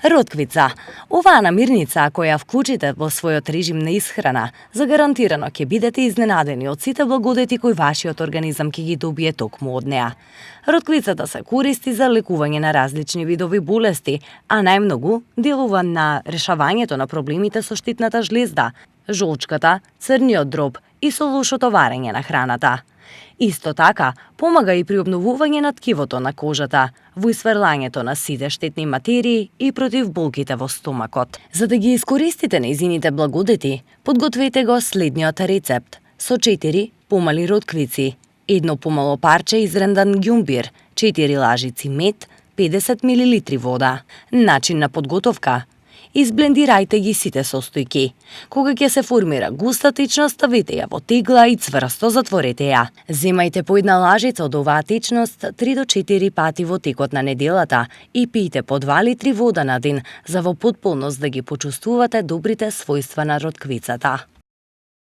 Ротквица. Оваа намирница, ако ја вклучите во својот режим на исхрана, загарантирано ќе бидете изненадени од сите благодети кои вашиот организам ќе ги добие токму од неа. Ротквицата се користи за лекување на различни видови болести, а најмногу делува на решавањето на проблемите со штитната жлезда, жолчката, црниот дроб и со лошото варење на храната. Исто така, помага и при обновување на ткивото на кожата, во исфрлањето на сите штетни материи и против болките во стомакот. За да ги искористите нејзините благодети, подгответе го следниот рецепт со 4 помали ротквици, 1 помало парче изрендан ѓумбир, 4 лажици мед, 50 мл вода. Начин на подготовка: изблендирајте ги сите состојки. Кога ќе се формира густа течност, ставете ја во тегла и цврсто затворете ја. Земајте по една лажица од оваа течност 3 до 4 пати во текот на неделата и пијте по 2 литри вода на ден за во потполност да ги почувствувате добрите својства на ротквицата.